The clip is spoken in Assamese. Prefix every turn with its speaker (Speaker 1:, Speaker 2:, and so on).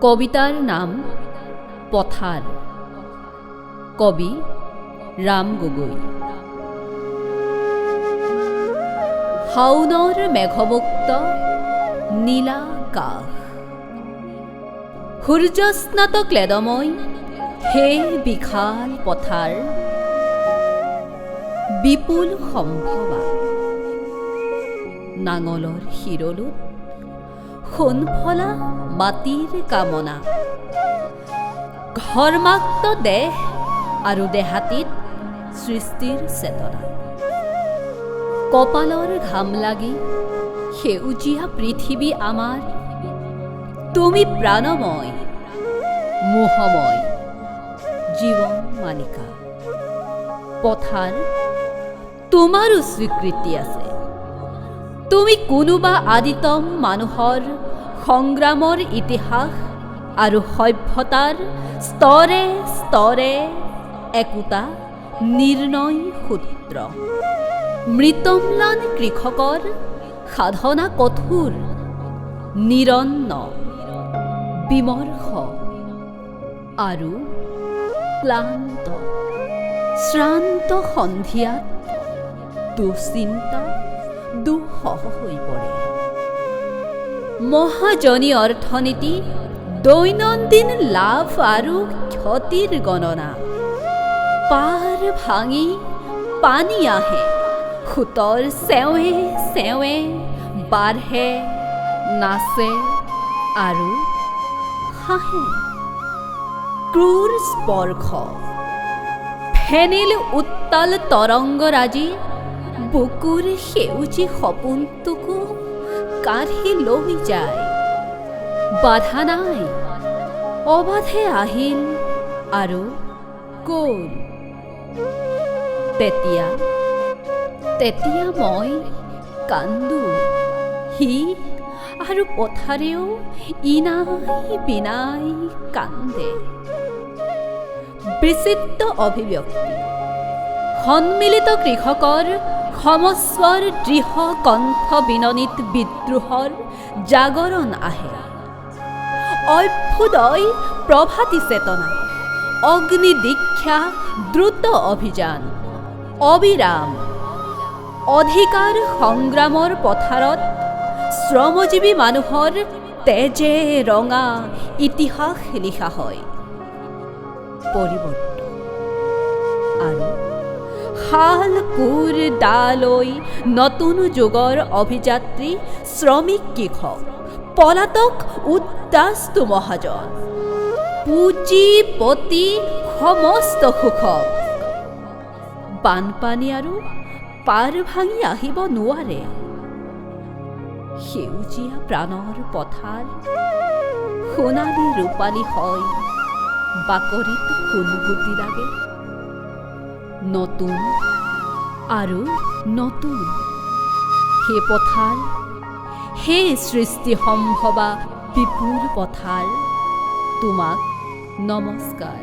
Speaker 1: কবিতাৰ নাম পথাৰ। কবি ৰাম গগৈ। শাওনৰ মেঘমুক্ত নীলাকাশ, সূৰ্যস্নাত ক্লেদময় সেই বিশাল পথাৰ, বিপুল সম্ভৱা নাঙলৰ শিৰলুত সোণফলা মাটিৰ কামনা, ঘৰ্মাক্ত দেহ আৰু দেহাটিত সৃষ্টিৰ চেতনা, কপালৰ ঘাম লাগি সেউজীয়া পৃথিৱী আমাৰ, তুমি প্ৰাণময় মোহময় জীৱন মালিকা। পথাৰ, তোমাৰো স্বীকৃতি আছে। তুমি কোনোবা আদিতম মানুহৰ সংগ্ৰামৰ ইতিহাস আৰু সভ্যতাৰ স্তৰে স্তৰে একোটা নিৰ্ণয় সূত্ৰ। মৃতম্লান কৃষকৰ সাধনা কঠোৰ, নিৰন্ন, বিমৰ্ষ আৰু ক্লান্ত। শ্ৰান্ত সন্ধিয়াত দুশ্চিন্তা দুঃসহ হৈ পৰে। মহাজনী অৰ্থনীতি, দৈনন্দিন লাভ আৰু ক্ষতিৰ গণনা, পাৰ ভাঙি পানী আহে, সোঁতৰ চেৱে চেৱে বাঢ়ে, নাচে আৰু হাঁহে। ক্ৰূৰ স্পৰ্শ, ফেনিল উত্তাল তৰংগৰাজি বুকুৰ সেউজী সপোনটোকো কাঢ়ি লৈ যায়। বাধা নাই, অবাধে আহিল আৰু গ'ল। তেতিয়া তেতিয়া মই কান্দো, সি আৰু পথাৰেও ইনাই বিনাই কান্দে। বিচিত্ৰ অভিব্যক্তি, সন্মিলিত কৃষকৰ সমস্বৰ দৃঢ় কণ্ঠ বিননিত বিদ্ৰোহৰ জাগৰণ আহে। অভ্যুদয় প্ৰভাতী চেতনা, অগ্নি দীক্ষা দ্ৰুত অভিযান, অবিৰাম অধিকাৰ সংগ্ৰামৰ পথাৰত শ্ৰমজীৱী মানুহৰ তেজে ৰঙা ইতিহাস লিখা হয়। পৰিৱৰ্তন আৰু শাল কোৰ দা লৈ নতুন যুগৰ অভিযাত্ৰী শ্ৰমিক কৃষক, পলাতক উদ্বাস্তু মহাজন, পুঁজিপতি সমস্ত শোষক, বানপানী আৰু পাৰ ভাঙি আহিব নোৱাৰে। সেউজীয়া প্ৰাণৰ পথাৰ সোণালী ৰূপালী হয়, বাকৰিত সোণগুটি লাগে। নতুন আৰু নতুন সেই পথাৰ, সেই সৃষ্টি সম্ভৱা বিপুল পথাৰ, তোমাক নমস্কাৰ।